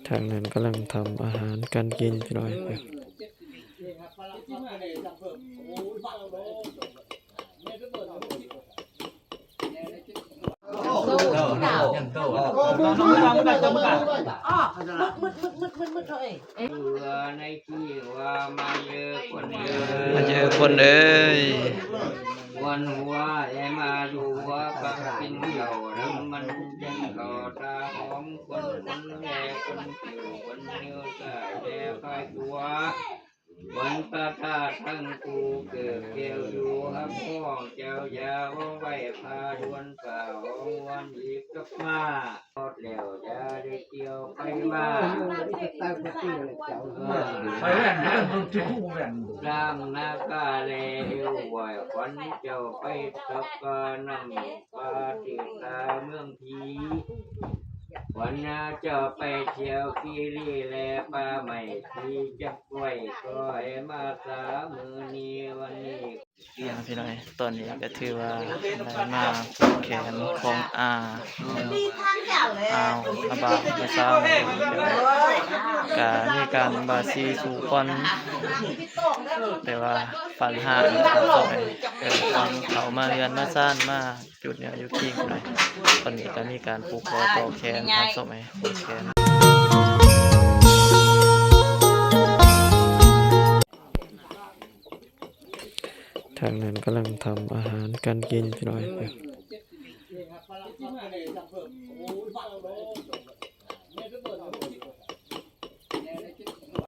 ທາງນັ້ນກຳລັງທຳອາຫານການກິນ ພີ່ນ້ອງ. ໃນທີ່ວ່າມາເດີຄົນເດີ ມາເດີຄົນເດີ ຄວັນຫົວແອມາດູຫົວປັກກິນເຂົ້າ ນ້ຳມັນຈັ່ງເຂົ້າຕາຫອມ ຄົນຄົນແລຄົນເກີດ ຄົນເໜືອກາຍແລພາຍຕົວ ວັນປະທາດທັງຄູ່ເກີດແກ້ວຢູ່ຮັບຮອງ ເຈົ້າຢ່າເວົ້າໄວ້ພາດວນຟ້າຫ້ອງວັນອີກກັບມາ ຮອດແລ້ວຢ່າໄດ້ກ່ຽວໄປມາ ໄປແວ່ນ ໄປແວ່ນ ໄປແວ່ນ ຕາມນາກາແລເອວຫວຍ ຂວັນເຈົ້າໄປຕັກປານ້ຳປາຕິດຕາເມືອງ ທີ່ວັນນາເຈົ້າໄປທ່ຽວຄີຣີແລປ່າໄມ້ທີ່ຈັກໄວ້ ກໍໃຫ້ມາສາມື້ນີ້ວັນນີ້. ພີ່ນ້ອງເອີຍ ຕອນນີ້ກໍຖືວ່າໄດ້ມາຜູກແຂນຂອງອາ ອາວອາບ່າວຜູ້ສາວ ກໍມີການບາສີສູ່ຂວັນ ແຕ່ວ່າຝັນຮ້າຍ ເອີ ເຂົ້າມາເຮືອນມາຊານມາ ຈຸດເໜືອຢູ່ຄີງພຸ້ນນະ ຕອນນີ້ກໍມີການຜູກຄໍຕໍ່ແຂນ ທ່ານຜູ້ຊົມເອີຍ ຜູກແຂນ. ທາງນັ້ນກຳລັງທຳອາຫານການກິນ ພີ່ນ້ອງເອີຍ.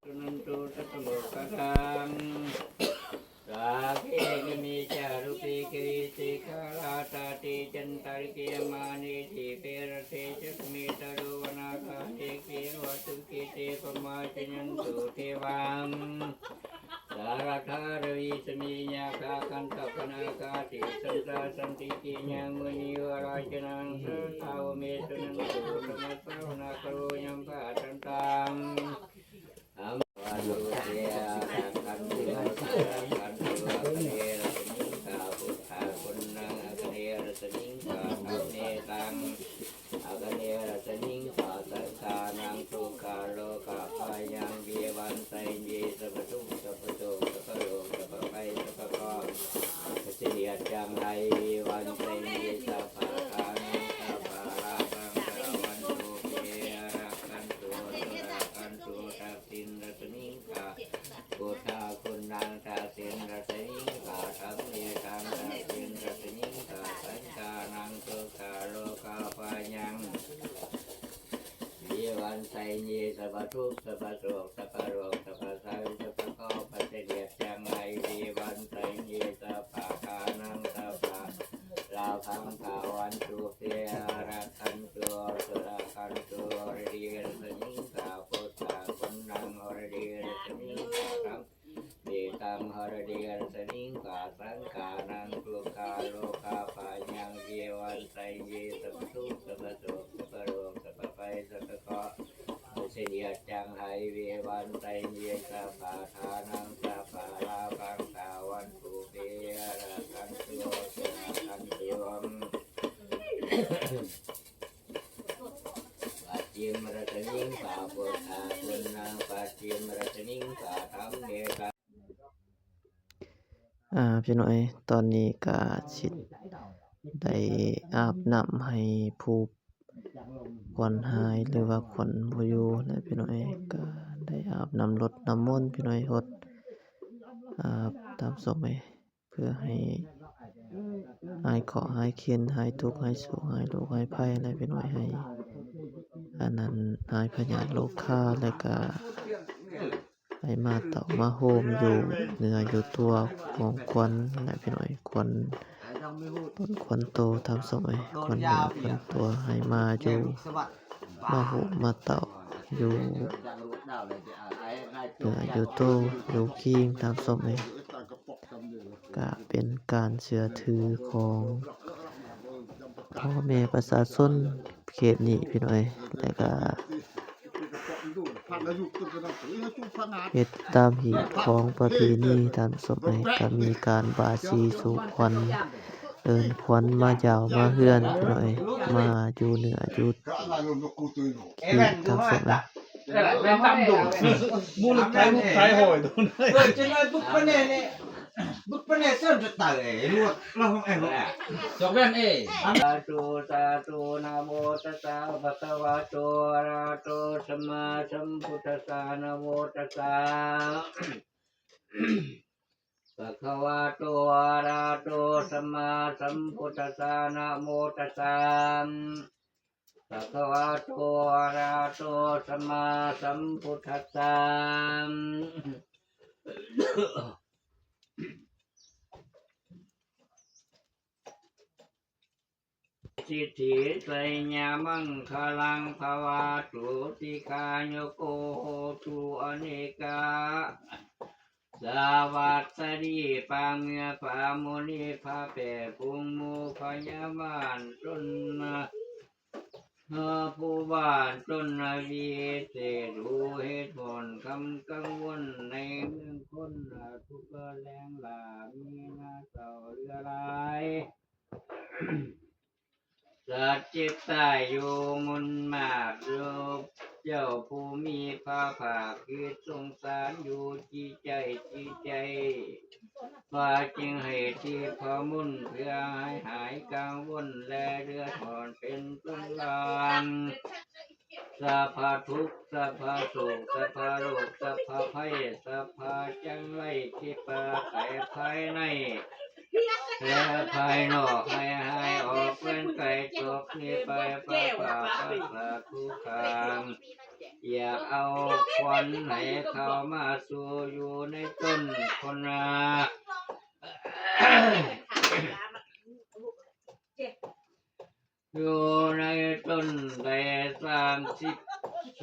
ສຸນັນຕຸ ສັບພະໂລກະທາງ ສາເກ ເກມິ ຈາຣຸ ປີ ກິຣິ ສິຂາລາ ຕາຕິ ຈັນຕາລິເກ ມານີ ດີເປ ຣະເທ ຈະຄະເມ ຕະໂລ ວະນາຄາ ເອເກ ວະສຸ ເກ ເຕ ພະມາ ຈະຍັນຕຸ ເທວາ ສາຣະທາຣະວີ ສະມີ ຍາຄາ ກັນທະກະນາຄາ ຕິສັນຕາ ສັນຕິ ກິຍາ ມຸນີ ວະຣາ ຈະນັງ ສາທາ ວະເມ ສຸນັນຕຸ ທຳມະສາວະນາ ກະໂລ ຍຳພະ ອັດທັນຕາ ທຳມະ ວັນຕຸ ເຕ ອາລັກຂັນຕຸ ອາລັກຂັນຕຸ ອາຄະເນ ລັດສະມິງ ຂາ ພຸດທາ ຄຸນນັງ ອາຄະເນ ລັດສະມິງ ຂາ ທຳເມ ຕັງ ອາຄະເນ ລັດສະມິງ ຂາ ສັງຄານັງ ທຸກຂາ ໂລກາພະຍັງ ວິວັນໄຊເຍ ສັບພະທຸກ ສັບພະໂສກ ສັບພະໂລກ ສັບພະໄພ ສັບພະເຄາະ ສະເສດຈັງໄຮ ວິວັນໄຊເຍ ສັບພະທານັງ ສັບພະລາພັງ ພະວັນຕຸ ເຕ ອາລັກຂັນຕຸ ສຸລາຄັນຕຸ ທັກສິນ ລັດສະມິງ ຂາ ພຸດທາ ຄຸນນັງ ທັກສິນ ລັດສະມິງ ຂາ ທຳເມ ຕັງ ທັກສິນ ລັດສະມິງ ຂາ ສັງຄານັງ ທຸກຂາ ໂລກາພະຍັງ ວິວັນໄຊເຍ ສັບພະທຸກ ສັບພະໂສກ ສັບພະໂລກ ສັບພະໄພ ສັບພະເຄາະ ສະເສດຈັງໄຮ ວິວັນໄຊເຍ ສັບພະທານັງ ສັບພະລາພັງ ພະວັນຕຸ ເຕ ອາລັກຂັນຕຸ ສຸລາຄັນຕຸ ຫົລະດີ ລັດສະມິງ ຂາ ພຸດທາ ຄຸນນັງ ຫົລະດີ ລັດສະມິງ ຂາ ທຳ ເມ ຕັງ ຫົລະດີ ລັດສະມິງ ຂາ ສັງຄານັງ ທຸກຂາ ໂລກາພະຍັງ ວິວັນໄຊເຍ ສັບພະທຸກ ສັບພະໂສກ ສັບພະໂລກ ສັບພະໄພ ສັບພະເຄາະ ສະເສດຈັງໄຮ ວິວັນໄຊເຍ ສັບພະທານັງ ສັບພະລາພັງ ພະວັນຕຸ ເຕ ອາລັກຂັນຕຸ ສຸລາຄັນຕຸ ປັດຈິມະລັດສະມິງ ຂາ ພຸດທາ ຄຸນນັງ ປັດຈິມະລັດສະມິງ ຂາ ທຳເມ ຕັງ ອາ ພີ່ນ້ອງເອີຍ ຕອນນີ້ກະຊິໄດ້ອາບນ້ຳໃຫ້ຜູ້ຂວັນຫາຍ ຫຼືວ່າຂວັນບໍ່ຢູ່ແລ້ວ ພີ່ນ້ອງເອີຍ ກະໄດ້ອາບນ້ຳລົດນ້ຳມົນ ພີ່ນ້ອງເອີຍ ຫົດ ອາບຕາມສົບເອີຍ ເພື່ອໃຫ້ຫາຍເຄາະຫາຍເຂັນ ຫາຍທຸກຫາຍໂສກຫາຍໂລກຫາຍໄພ ແລະ ເປັນໄວ້ໃຫ້ ອັນນັ້ນ ຫາຍພະຍາດໂລຄາ ແລະກະໃຫ້ມາເຕົ້າມາໂຮມຢູ່ເນື້ອຢູ່ຕົວຂອງຂວັນ ແລະ ເປັນໄວ້ຂວັນ ຂວັນໂຕ ຕາມສົບເອີຍ ຂວັນເນື້ອຂວັນຕົວ ໃຫ້ມາຢູ່ ມາໂຮມມາເຕົ້າຢູ່ເນື້ອຢູ່ໂຕ ຢູ່ຄີງ ຕາມສົບເອີຍ. ກະເປັນການເຊື່ອຖືຂອງພໍ່ແມ່ປະຊາຊົນເຂດນີ້ ພີ່ນ້ອງເອີຍ ແລະກະເຮັດຕາມຮີດຄອງປະເພນີ ຕາມສົບເອີຍ ກະມີການບາສີສູ່ຂວັນ ເອີ້ນຂວັນມາຢາວມາເຮືອນ ພີ່ນ້ອງເອີຍ ມາຢູ່ເໜືອຢູ່ ທີ່ຕາມສົບເອີຍ. ແມ່ນຕຳດຸ ໝູ່ລຸກໄຖຮຸກໄຖຫ້ອຍດຸ ເອີ ຈັ່ງໃດ ບຶກປານແນ່ນີ້ ບຶກປານແນ່ເຊີນຈະຕາຍ ລວດລາວຂອງແອງ ຈອກແວ່ນເອ ສາທຸ ສາທຸ ນະໂມຕັດສະ ພະຄະວະໂຕ ອະລະຫະໂຕ ສຳມາສຳພຸດທັດສະ ນະໂມຕັດສະ ພະຄະວະໂຕ ອະລະຫະໂຕ ສຳມາສຳພຸດທັດສະ ນະໂມຕັດສະ ພະຄະວະໂຕ ອະລະຫະໂຕ ສຳມາສຳພຸດທັດສະ ສິດທິໄສຍະມັງຄະລັງ ພະວະຕຸ ສິກຂາໂຍໂກ ໂຫຕຸ ອະເນກາ ສະຫວັດສະດີ ປາເມືອພະມຸນີ ພະແປດຝູງໝູ່ພະຍາມານ ຈົນມາ ພະພູບານ ຈົນນະວິເສດ ຫູເຫັດຫອນຄຳກັງວົນ ໃນເມືອງຄົນທຸກແຫຼ່ງຫຼາ ມີນາເຊົາເຫຼືອຫຼາຍ ສັດເຈັບຕາຍຢູ່ມົນມາກ ເຈົ້າຜູ້ມີພະພາກ ຄິດສົງສານຢູ່ຈິດໃຈ ຈິດໃຈ ວ່າຈຶ່ງໃຫ້ທິບພະມົນ ເພື່ອໃຫ້ຫາຍກັງວົນ ແລະເດືອດຮ້ອນເປັນຕົ້ນລານ ສັບພະທຸກ ສັບພະໂສກ ສັບພະໂລກ ສັບພະໄພ ສັບພະຈັງໄລທີ່ປາໄປພາຍໃນ ແລະພາຍນອກ ໃຫ້ຫາຍອອກເປັນໄກ ຈົບນີ້ໄປ ພະພາ ພະສາທຸຄາມ ຢາກເອົາຂວັນໃຫ້ເຂົ້າມາສູ່ຢູ່ໃນຕົນຄົນນາ ຢູ່ໃນຕົນໄດ້ສາມສິບ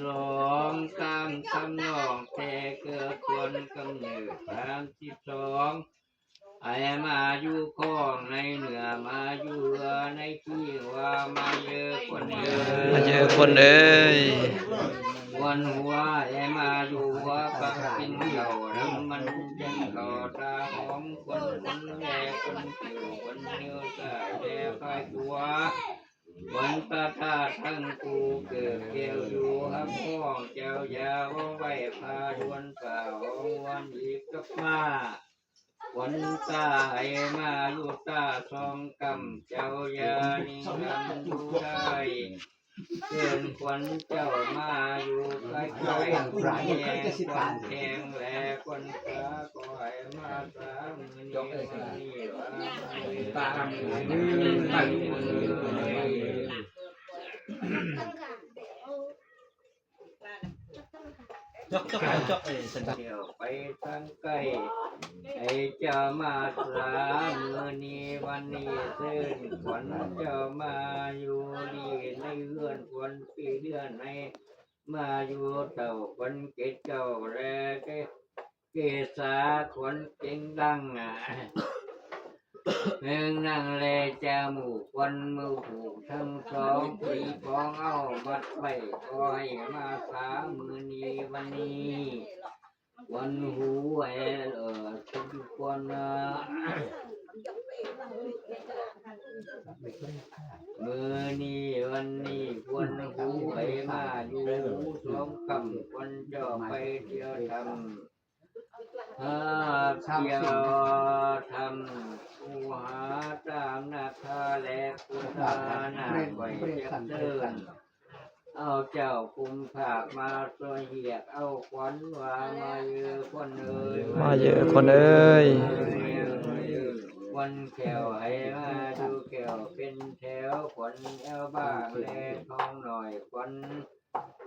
ສອງ ຕາມທຳນອງແຕ່ເກີດ ສ່ວນກຳເນີດສາມສິບສອງ ໃຫ້ມາຢູ່ຄອງໃນເນື້ອ ມາຢູ່ໃນຄີງ ວ່າມາເຢີຄົນເອີຍ ມາເຢີຄົນເອີຍ ຄວັນຫົວໃຫ້ມາຢູ່ຫົວປັກກິນເຂົ້າ ນຳມັນຈັ່ງເຂົ້າຕາຫອມ ຄວັນຄົນແລ ຄວັນຄິ້ວ ຄວັນນິ້ວຊ້າຍແລພາຍຂວາ ຄວັນປະທາດທັງຄູ່ເກີບແກ້ວຢູ່ຮັບຮອງ ເຈົ້າຢ່າເວົ້າໄວພາດ່ວນຟ້າວອງວອນອີກກັບມາ ຄວັນຕາໃຫ້ມາຢູ່ຕາສອງກຳ ເຈົ້າຢ່ານິງນຳຢູ່ໄດ້ ເຊີນຂວັນເຈົ້າມາຢູ່ໃກ້ໆ ຄວັນແຂງແລຄວັນຂາ ຂໍໃຫ້ມາສາມື້ນີ້ວັນນີ້ວ່າ ຕາມ ຈອກ ຈອກ ຈອກ ເອີ ສັນດຽວໄປທາງໄກ ໃຫ້ເຈົ້າມາສາມື້ນີ້ວັນນີ້ ເຊີນຂວັນເຈົ້າມາຢູ່ດີໃນເຮືອນ ຂວັນປີເດືອນໃຫ້ມາຢູ່ເຕົ້າ ຂວັນເກດເຈົ້າແລເກ ເກສາ ຂວັນເກັ່ງດັງ ເພິ່ງນັ່ງແລຈະໝູກ ຄວັນມືຜູກທັງສອງ ຜີປອງເອົາມັດໄວ້ ຂໍໃຫ້ມາສາມື້ນີ້ວັນນີ້ ຄວັນຫູແອເອີ ທຸກຄົນນະ ມື້ນີ້ວັນນີ້ ຄວັນຫູໃຫ້ມາຢູ່ສອງກຳ ຄວັນເຈົ້າໄປທ່ຽວທຳ ເອີ ທ່ຽວທຳ ຄູຫາຕາມນາຄາ ແລະພຸດທານາໄວ້ຈັກເດີນ ເອົາເຈົ້າກຸມພາກມາຊ່ວຍຮຽກເອົາຂວັນວ່າ ມາເອີ ຂວັນເອີຍ ມາເອີ ຂວັນເອີຍ ຂວັນແຂ້ວໃຫ້ມາຢູ່ແຂ້ວເປັນແຖວ ຂວັນແອວບາງ ແລະທ້ອງໜ້ອຍ ຂວັນ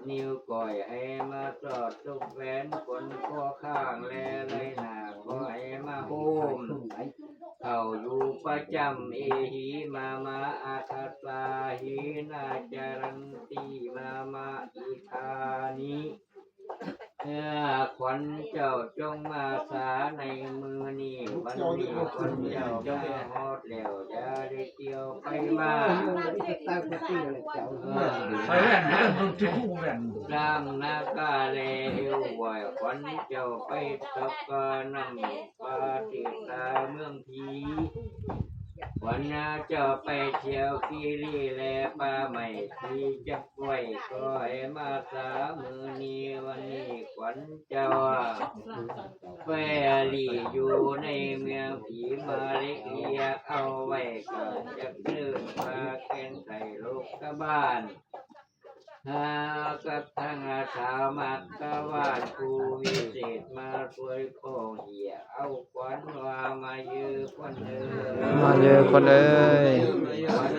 ນິ້ວກ້ອຍໃຫ້ມາສອດ ຕຸກແຫວນ ຄົນຄໍຂ້າງ ແລໄລໜ້າ ຂໍໃຫ້ມາໂຮມ ເຂົ້າຢູ່ປະຈຳ ເອຫິມາມະ ອາຄາສາຫິນາ ຈາຣັນຕິມາມະ ອິທານິ ເອີ ຂວັນເຈົ້າຈົ່ງມາສາໃນມື້ນີ້ ວັນນີ້ ຂວັນເຈົ້າມາຮອດແລ້ວ ຢ່າໄດ້ ທ່ຽວໄປມາ ໄປແວ່ນ ເອີ ເບິ່ງທີ່ຜູ້ແວ່ນ ດາມນາກາແລເອວຫວາຍ ຂວັນເຈົ້າໄປຕັກການ້ຳປາຕິດຕາເມືອງຜີ ຂວັນເຈົ້າໄປທ່ຽວຄີລີແລປ່າໄມ້ທີ່ຈັກໄວ້ ຂໍໃຫ້ມາສາມື້ນີ້ວັນນີ້ ຂວັນເຈົ້າໄປລີຢູ່ໃນເມືອງຜີ ມາເລັກລຽກເອົາໄວ້ ກໍຈັກເດີນພາແກ່ນໄຂລົກກະບ້ານ ຫາກັບທາງອາສາມັກກະວານຜູ້ວິເສດມາຊ່ວຍຂອງເຫຍ ເອົາຂວັນວ່າມາເຢີຂວັນເອີຍ ມາເຢີຂວັນເອີຍ ຂວັນ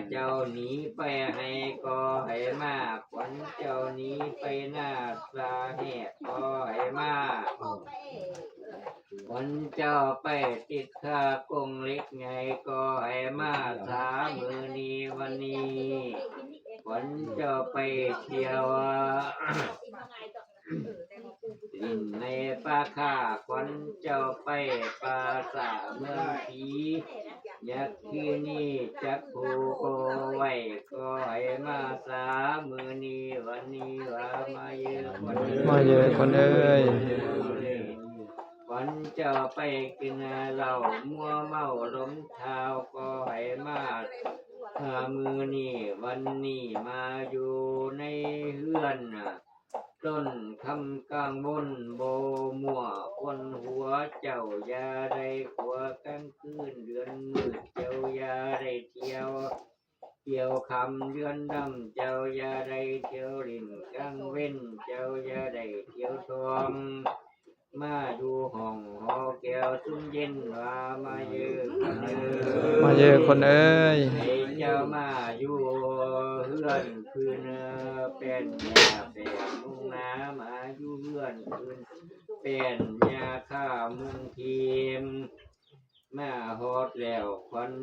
ເຈົ້າໜີໄປໃຫ້ກໍໃຫ້ມາ ຂວັນເຈົ້າໜີໄປນາສາແຮກກໍໃຫ້ມາ ຂວັນເຈົ້າໄປຕິດຄາກົງເຫຼັກໃຫຍ່ກໍໃຫ້ມາສາມື້ນີ້ວັນນີ້ ຂວັນເຈົ້າໄປທ່ຽວຫຼິ້ນໃນປ່າຄາ ຂວັນເຈົ້າໄປປ່າສາເມືອງຜີ ຍັກຄືນີ້ຈັກຜູ້ບໍ່ໄຫວ ກໍໃຫ້ມາສາມື້ນີ້ວັນນີ້ວ່າມາເຢີຂວັນເອີຍ ມາເຢີຂວັນເອີຍ ຂວັນເຈົ້າໄປກິນເຫຼົ້າມົວເມົາລົມທ້າວ ກໍໃຫ້ມາ ມື້ນີ້ວັນນີ້ມາຢູ່ໃນເຮືອນ ຕົ້ນຄຳກັງວົນບໍ່ມົວຄົນຫົວ ເຈົ້າຢ່າໄດ້ຂົວກາງຄືນເດືອນມືດ ເຈົ້າຢ່າໄດ້ທ່ຽວ ທ່ຽວຄ່ຳເດືອນດຳ ເຈົ້າຢ່າໄດ້ທ່ຽວຫຼິ້ນກາງເວັນ ເຈົ້າຢ່າໄດ້ທ່ຽວທ່ອງ ມາຢູ່ຫ້ອງຫໍແກ້ວຊຸມເຢັນວ່າມາເຢີຄົນເອີຍ ມາເຢີຄົນເອີຍ ໃຫ້ເຈົ້າມາຢູ່ເຮືອນພື້ນແປ້ນຫຍ້າແປ້ນມຸງນາ ມາຢູ່ເຮືອນພື້ນແປ້ນຫຍ້າຂາວມຸງທີມ ມາຮອດແລ້ວຂວັນ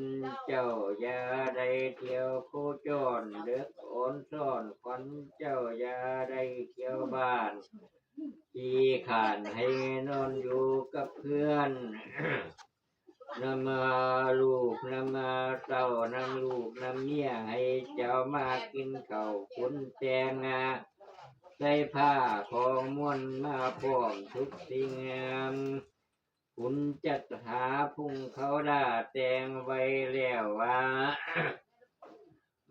ເຈົ້າຢ່າໄດ້ທ່ຽວໂຄຈອນ ເດິກອ່ອນຊອນ ຂວັນເຈົ້າຢ່າໄດ້ທ່ຽວບ້ານ ຂີ້ຄ້ານໃຫ້ນອນຢູ່ກັບເພື່ອນ ນຳລູກນຳເຕົ້າ ນຳລູກນຳເມຍ ໃຫ້ເຈົ້າມາກິນເຂົ້າປຸ້ນແຕ່ງ ໃສ່ຜ້າຂອງມ່ວນມາພ້ອມທຸກສິ່ງ ຄຸນຈັດຫາພຸງເຂົ້າດາແຕ່ງໄວ້ແລ້ວວ່າ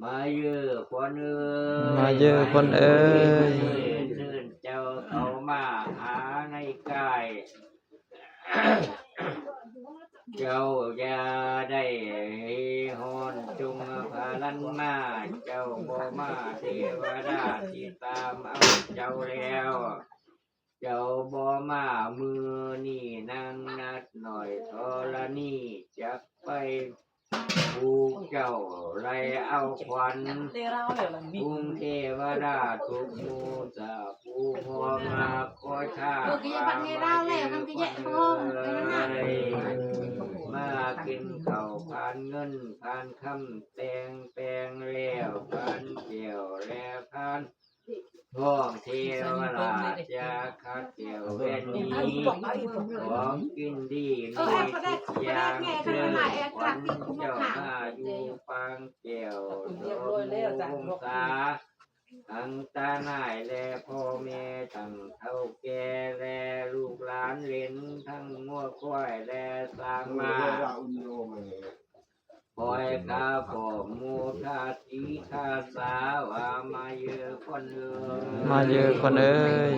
ມາເຢີຂວັນເອີຍ ມາເຢີຂວັນເອີຍ ເຊີນເຈົ້າເຂົ້າມາຫາໃນກາຍ ເຈົ້າຢ່າໄດ້ຮ້ອນຈົງພາລັນມາ ເຈົ້າບໍ່ມາເທວະດາຊິຕາມເອົາເຈົ້າແລ້ວ ເຈົ້າບໍ່ມາມື້ນີ້ ນາງນາດນ້ອຍທໍລະນີ ຈັກໄປຜູກເຈົ້າໄລ່ເອົາຂວັນ ພຸງເທວະດາທຸກໝູ່ຈາກຜູ້ຮອງມາຂໍທານວ່າມາເດີຂວັນເອີຍ ມາກິນເຂົ້າພານເງິນພານຄຳ ແຕ່ງແປງແລ້ວພານແກ້ວແລະພານ ທອງເທວະລາດຢາຂັດແກ້ວແວ່ນດີ ຂອງກິນດີມີທຸກຢ່າງເຊີນ ຂວັນເຈົ້າມາຢູ່ປາງແກ້ວດອກໂມວົງສາ ທັງຕານາຍແລະພໍ່ແມ່ ທັງເຖົ້າແກ່ແລະລູກຫຼານເຫຼັນ ທັງງົວຄວາຍແລະຊ້າງມ້າ ຄອຍຂ້າພໍ່ໝູ່ທາສີທາສາວ່າມາເຢີຄົນເອີຍ ມາເຢີຄົນເອີຍ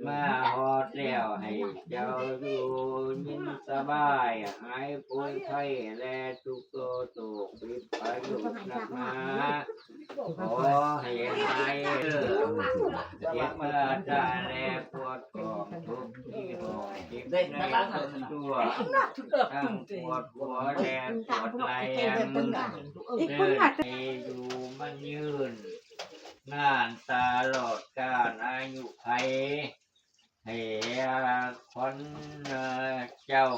ມາຮອດແລ້ວໃຫ້ເຈົ້າຢູ່ເຢັນສະບາຍ ຫາຍໂພຍໄພແລະທຸກໂສໂສກວິດພະຍຸດໜັກໜາ ຂໍໃຫ້ຫາຍເດີ ເຈັບຕາແລະປວດທ້ອງ ທຸກທີ່ຫ້ອງເຈັບໃນທຸກຕົວ ທັງປວດຫົວແລະປວດໄຫຼ່ ເດີນໃຫ້ຢູ່ມັນຍືນ ນານຕະຫຼອດການອາຍຸໄຂ ໃຫ້ຂວັນເຈົ້າ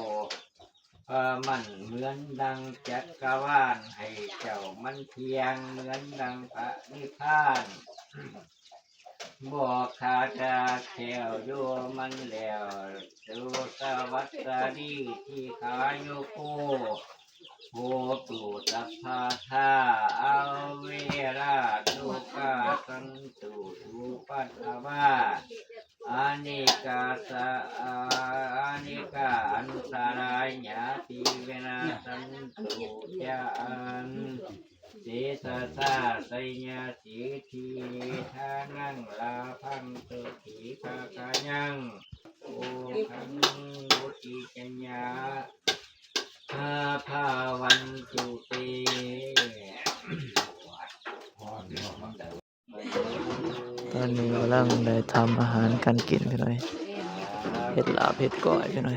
ເອີ່ ໝັ້ນເໝືອນດັ່ງຈັກກະວານ ໃຫ້ເຈົ້າມັນທ່ຽງເໝືອນດັ່ງພະນິບພານ ບໍ່ຂາດຈາກແຄ້ວຢູ່ມັນແລ້ວ ສຸສະຫວັດສະດີ ທີຄາຍຸໂກ ໂຫຕຸ ສັບພະທາ ອະເວລາ ໂຕກາ ສັນຕຸ ສຸປັດຖະວາ ອະເນກາສະ ອະເນກາອັນຕະລາຍາຕິວິນາສັນຕຸ ຈະ ເສສະສາ ໄຊຍະສິດທິ ທານັງ ລາພັງ ໂຊຕິ ພະຄະຍັງ ໂພຄັງ ວຸດທິ ຈະຍະ ພາ ພາວັນຕຸ ເຕ. ຕອນນີ້ກຳລັງໄດ້ທຳອາຫານການກິນພີ່ນ້ອງ ເຮັດລາບເຮັດກ້ອຍພີ່ນ້ອງ.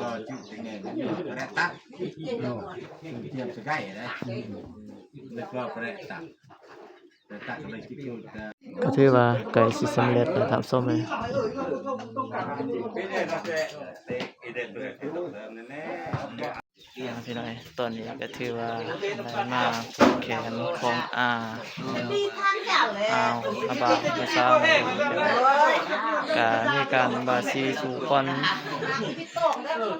ກໍຈຸດແນ່ ແລ້ວຕັກ ຕຽມສະໄກໄດ້ ແລ້ວກໍແປະຕັກ ແຕ່ຕັກກໍໄດ້ກິນຢູ່ ກໍຖືວ່າໃກ້ຊິສຳເລັດແລ້ວທ່ານຜູ້ຊົມເອີຍ. ພີ່ນ້ອງ ຕອນນີ້ກໍຖືວ່າໄດ້ມາຜູກແຂນຂອງອາ ອາວອາບາມາຊາວ ກໍມີການບາສີສູ່ຂວັນ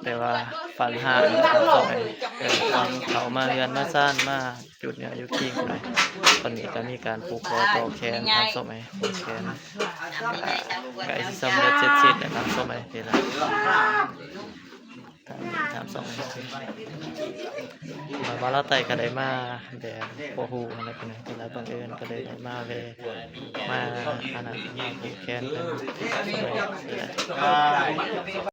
ແຕ່ວ່າຝັນຮ້າຍ ເອີ ຕອນເຂົ້າມາເຮືອນມາຊານ ມາຈຸດຍາຢູ່ກິ້ງນະ. ຕອນນີ້ກໍມີການຜູກຄໍຕໍ່ແຂນ ທ່ານຜູ້ຊົມເອີຍ ຜູກແຂນ ກໍໃກ້ຊິສຳເລັດເສັດສິ້ນແລ້ວ ທ່ານຜູ້ຊົມເອີຍ. ນີ້ລະ ທ່ານ ທ່ານຜູ້ຊົມເອີຍ ວ່າລາວໃຕ້ກໍໄດ້ມາແບບບໍ່ຮູ້ຫັ້ນແຫຼະພີ່ນ້ອງ ແຕ່ລະບັງເອີນກໍເລີຍໄດ້ມາແວ່ ມາອັນນັ້ນ ມາຜູກແຂນເພິ່ນ ນີ້ລະ.